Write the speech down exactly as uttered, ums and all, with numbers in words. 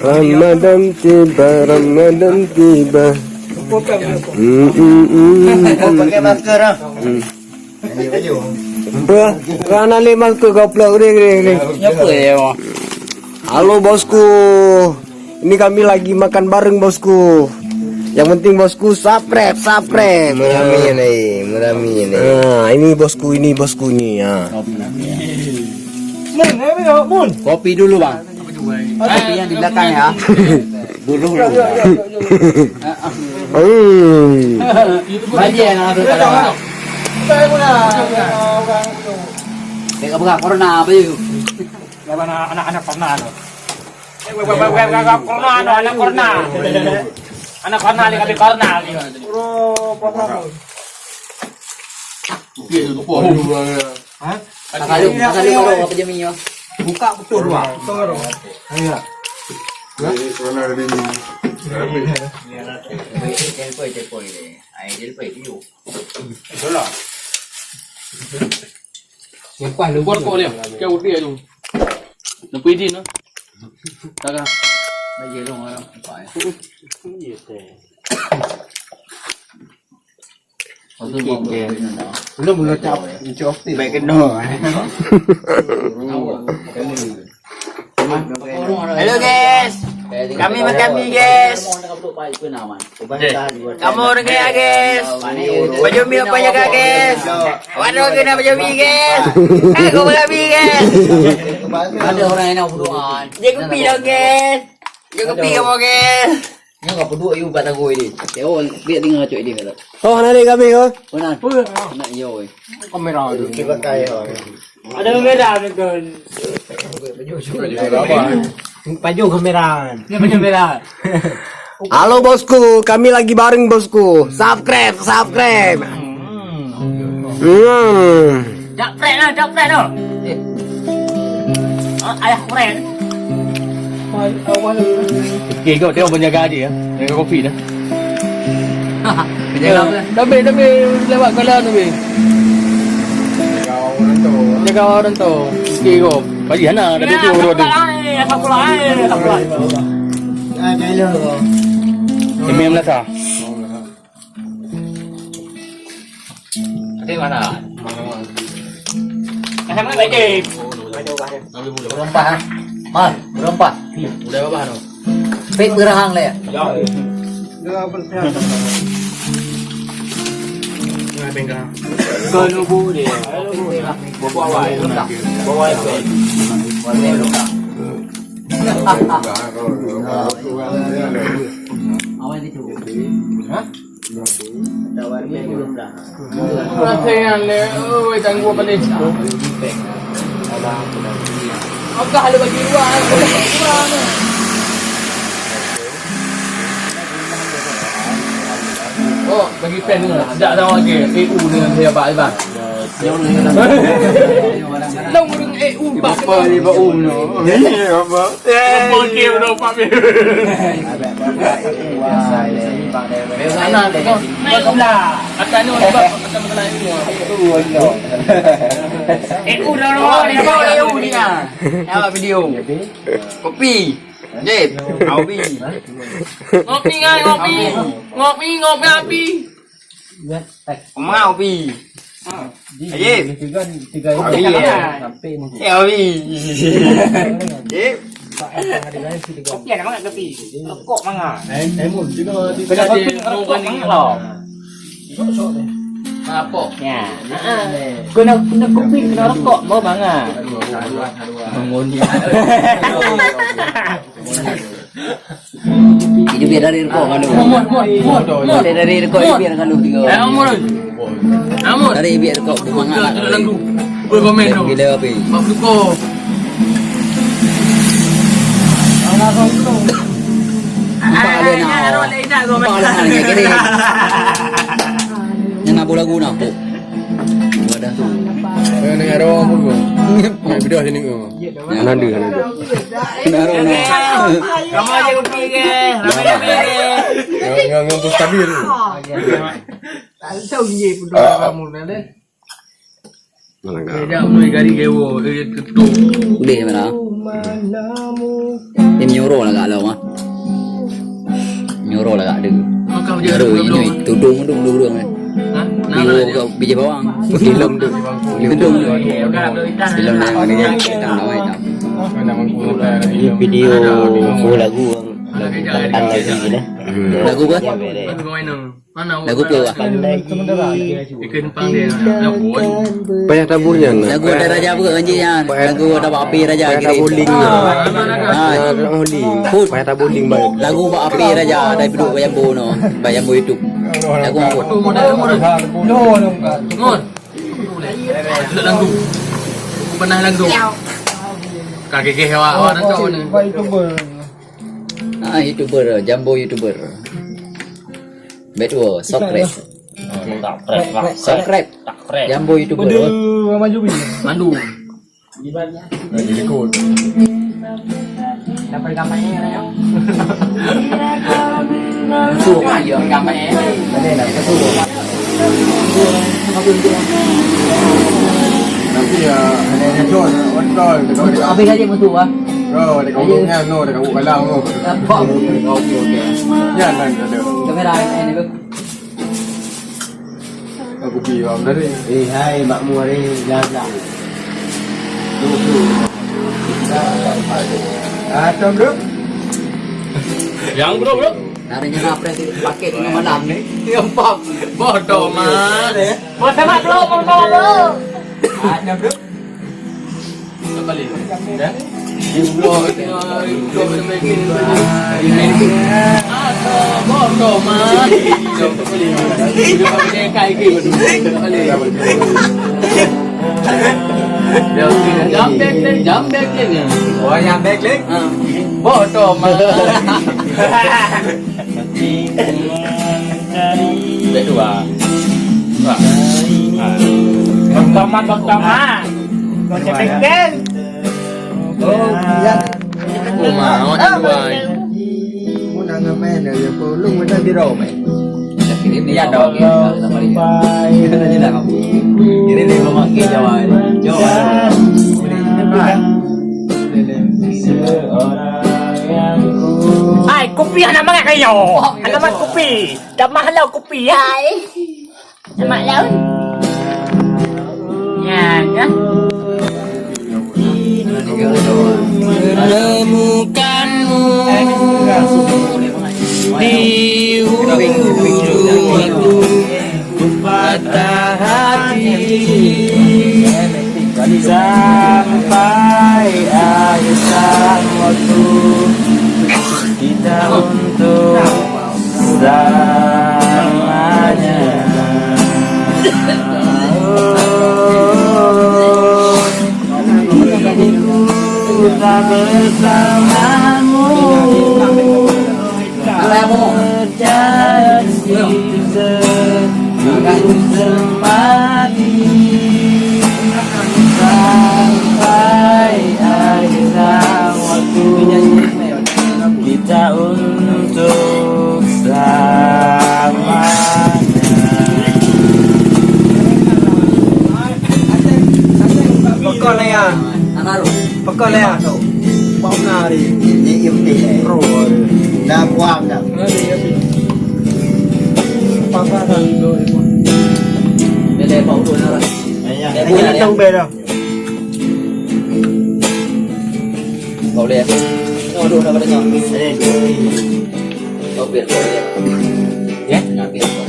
Ramadan tiba, Ramadan tiba. Hmm, hmm, hmm, hmm. Oh, pakai masker, ah. Hmm. Apa? Rana lima ke goblok, ring, ring, ring. Apa ya, Bang? Halo, bosku. Ini kami lagi makan bareng, bosku. Yang penting, bosku, subscribe, subscribe. Merami ni, merami ni. Nah, ini bosku, ini bosku ni, ya. Mun, eh, Mun. Kopi dulu, Bang. Kopi yang di belakang, ya. Dulu. Hmm. Bagi yang ada. Tengok, bukan corona apa tu? Lawan anak-anak corona tu. Eh, weh, weh, weh, weh, weh, corona tu, anak corona. Anak corona ni, kami corona ni. Hah? Asal lu, asal lu kalau apa je minyak? Buka betul dua. Betul. Iya. Ini corona ada ini. Telepon, telepon ni. Ai, telepon tu. Itulah. Lepas lu buat kok dia. Kau dia tu. Nampak idin tu. Tak ah. Bagi long orang. Iya teh. Okey, okey. Belum, belum cap. Baik kena. Halo, guys. Kami makan mi, guys. Kamu dengar ya, guys? Baju mi apa jaga, guys? Waduh, kena baju mi, guys. Eh, kau makan mi, guys. Ada orang yang nak berdoa. Dia kopi dong, guys. Dia kopi kamu, guys. Nyoe ka peuduek yue bak tanggôi deh. Tengok, biar dengar cok idin kata. Oh, hana lé kami, oh. Penan. Nak yo, eh. Kamera tu. Kita pakai, oh. Ada kamera tu, kan. Pajoh kamera. Dia pajoh kamera. Halo, bosku, kami lagi bareng, bosku. Subscribe, subscribe. Hmm. Dak prank lah, dak prank lah. Eh. Ah, ayah prank. Okey, kau tengok penjaga dia, ya. Jaga kopi dah. Penjaga apa? Tapi, tapi lewat kolam tu, weh. Jaga orang tu. Jaga orang tu. Okey, kau. Pagi sana, dah tidur orang tu. Astagfirullah, astagfirullah. Ah, jalan kau. Imam Lasa. Ada mana? Berempat, ha? Mal, berempat. Udah berapa tu? Pek berahang lah ya? Ya. Kau nunggu dia. Bawa awal. Bawa awal. Awal itu. Hah? Rasa yang le, oi, tangguh balik. Agak ada bagi dua, dua. Oh, bagi pen ni. Tidak tahu lagi. E U dengan saya, Pak Iban. Nong ureueng E U, Pak. Apa ni, Pak U ni? Apa? Apa dia, Pak? Anak tu. Atas ni, Pak. Atas ni. E U dah, dah, dah, dah, dah, dah. Awak video. Kopi. Jep, kopi. Ngopi, ngai, ngopi. Ngopi, ngopi, api. Manga kopi. Aye. Kopi, ya. Eh, kopi. Jep. Kopi ada manga kopi. Rokok manga. Kena kopi, rokok manga lah. Apa? Ya. Kena, kena kopi, kena rokok, mau manga. Bangun dia. Itu biar dari rukok kan dulu. Mut, mut, mut, mut. Dari, dari rukok itu biar kan dulu tiga. Eh, Amur. Amur. Dari biar rukok semangat. Dah dalam grup. Berkomen tu. Gila habis. Mak berduka. Empat kali nak. Empat kali nak kiri. Yang nak lagu nak apa? Wadah tu. Yang dengar orang pun. Yang bedah sini tu. Hana deuh, hana deuh. Hana deuh, hana. Ramai je kopi ke? Ramai je kopi ke? Ngon, ngon, ngon Bus Kabir tu. Tak tahu dia pun dah lama dah deh. Mana kau? Dia dah mulai gari gewo, dia tutup. Boleh mana? Nyuroe lagak lom ah. Nyuroe lagak deh. Nyuroe ini tudong tu dulu dulu. Hah? Nah, nah, nah, bijih bawang. Ilong tu. Tudong tu. Ilong dah ni kita tahu itu. Ini video full lagu. Lagu apa? Lagu peue? Payah taboh nyan. Lagu ada raja apa kan cik nyan? Lagu ada bak api raja. Payah taboh link nyan. Ha. Payah taboh link baik. Lagu bak api raja dari piduk Bayambo no. Bayambo YouTube. Lagu apa? Ngon. Lagu. Pernah lagu. Ka gigih awak awak dah tahu ni. Ah, YouTuber, Jambo YouTuber. Bet wo, subscribe. Subscribe. Jambo YouTuber. Mandu. Dapat kampanye katanya. Masuk. Ayo kampanye. Ada nak masuk. Tapi ya, ada yang jual, betul. Habis aja masuk ah. Bro, ada kampung kan, no, ada kampung kalang, no. Apa? Okey, okey. Jangan ada. Kamera ini. Aku pi bang tadi. Eh, hai, makmu hari jalan. Atom bro. Yang bro bro. Hari ni apa sih paket dengan malam ni? Yang pop. Bodoh mah. Bodoh mah bro, bodoh bro. Atom bro. Jambek lé, jambek lé. Oh, jambek lé. Bodoh mah. Bek dua. Bek dua. Bek dua. Bek dua. Bek dua. Oh, ya. Oh, ma, awak ni dua. Mun nak main dia, dia pun lu macam di rumah. Kirim dia dong. Kita tanya dah kamu. Kirim dia rumah ke Jawa ni. Jawa. Hai, kupi anak mangat kayo. Anak mangat kupi. Dah mahal kupi, hai. Semak laun. Nyan lah. Menemukanmu di ujung patah hati sampai akhir waktu kita untuk selamanya. Ku tak bersamamu, berjanji sehidup semati sampai akhir waktu. Kita untuk selamanya. Pokok lah ya. Pokok lah ya. Bau nari. Ni impi eh. Dah buang dah. Apa dah? Dia dah bau tu dah. Ini tong beda. Kau boleh ya? Oh, aduh, dah pada nyam. Eh, kau biar kau ya. Ya? Nah, biar kau.